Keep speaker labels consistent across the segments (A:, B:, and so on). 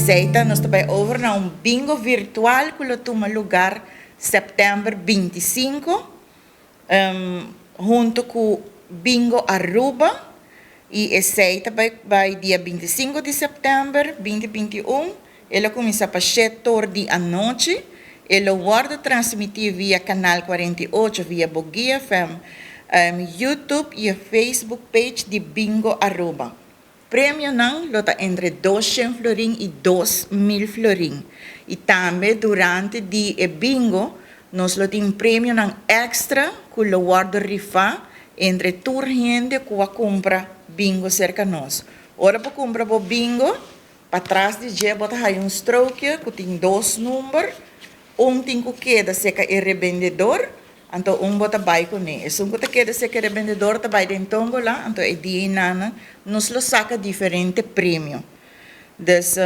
A: Esey ta nos ta bay over na un bingo virtual cu lo tuma lugar september 25 hunto cu Bingo Aruba y esey ta bay bay dia 25 di september 2021. E lo cuminsa pa 7 or di anochi. E lo wordo transmiti via Canal 48, via Boguia FM, YouTube y Facebook page di Bingo Aruba. Premionan lo ta entre 200 florin y 2000 florin. Y tambe durante di e bingo, nos lo tin premionan extra cu lo wordo rifa entre tur hende cu a cumpra bingo cerca nos. Ora bo cumpra bo bingo, patras di dje bo ta haya un strookje cu tin dos number, un tin cu keda cerca e rebendedor, anto un bo ta bay cune. Esun cu ta keda cerca e rebendedor ta bay den tombola, anto e dia einan nos lo saca diferente premio. Dus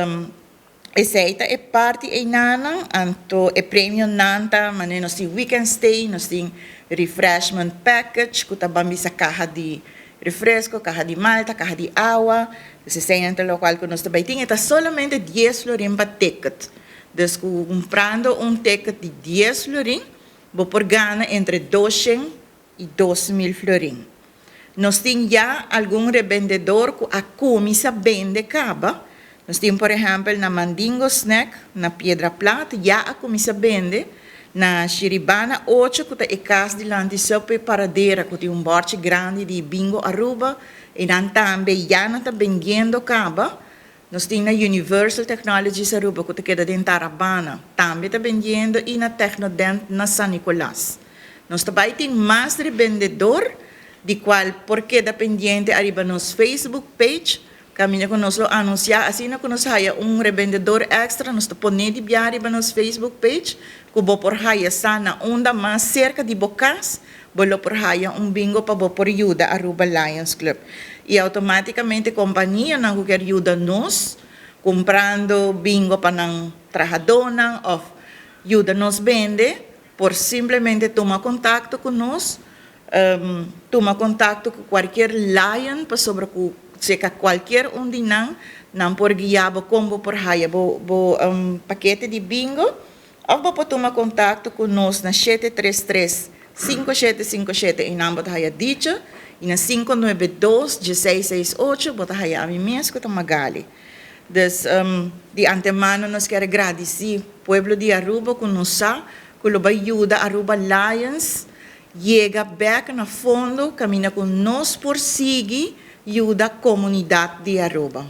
A: esey ta e parti einan, anto e premionan ta mane nos tin weekend stay, nos tin refreshment package, cu ta ban bisa caha di refresco, caha di malta, caha di awa. Dus esey ta locual cu nos ta bay tin. E ta solamente 10 florin pa ticket. Dus cumprando un ticket di 10 florin, bo por gana entre 200 y 2000 florin. Nos tin ya algun rebendedor cu a cuminsa bende caba. Nos tin, por ehempel, na Mandingo Snack, na Piedra Plat, ya a cuminsa bende. Na Shiribana 8, cu ta e cas dilanti Subway Paradera, cu tin un borchi grandi di Bingo Aruba, y nan tambe ya nan ta bendiendo caba. Nos tin na Universal Technologies Aruba, cu ta keda den Tarabana, tambe ta bendiendo, y na Tecnodent na San Nicolas. Nos tambe tin mas rebendedor, di cual por keda pendiente ariba nos Facebook page, caminda cu nos lo anuncia, asina cu nos haya un rebendedor extra, nos ta pone di biaha ariba nos Facebook page, cu bo por haya sa na unda mas cerca di bo cas, bo lo por haya un bingo pa bo por yuda Aruba Lions Club. Y automaticamente companianan cu kier yuda nos, cumprando bingo pa nan trahadornan of yuda nos bende, por simplemente tuma contacto cu nos, tuma contacto cu cualkier Lion pasobra cu cerca cualkier un di nan, nan por guia bo con bo por haya bo pakete di bingo, of bo por tuma contacto cu nos na 733 5757 y nan bo ta haya dicho, y na 592 1668 bo ta haya ami mes, cu ta Magali. Dus di antemano nos kier gradici pueblo di Aruba cu nos sa cu lo bay yuda Aruba Lions yega bek na fondo caminda cu nos por sigui yuda comunidad di Aruba.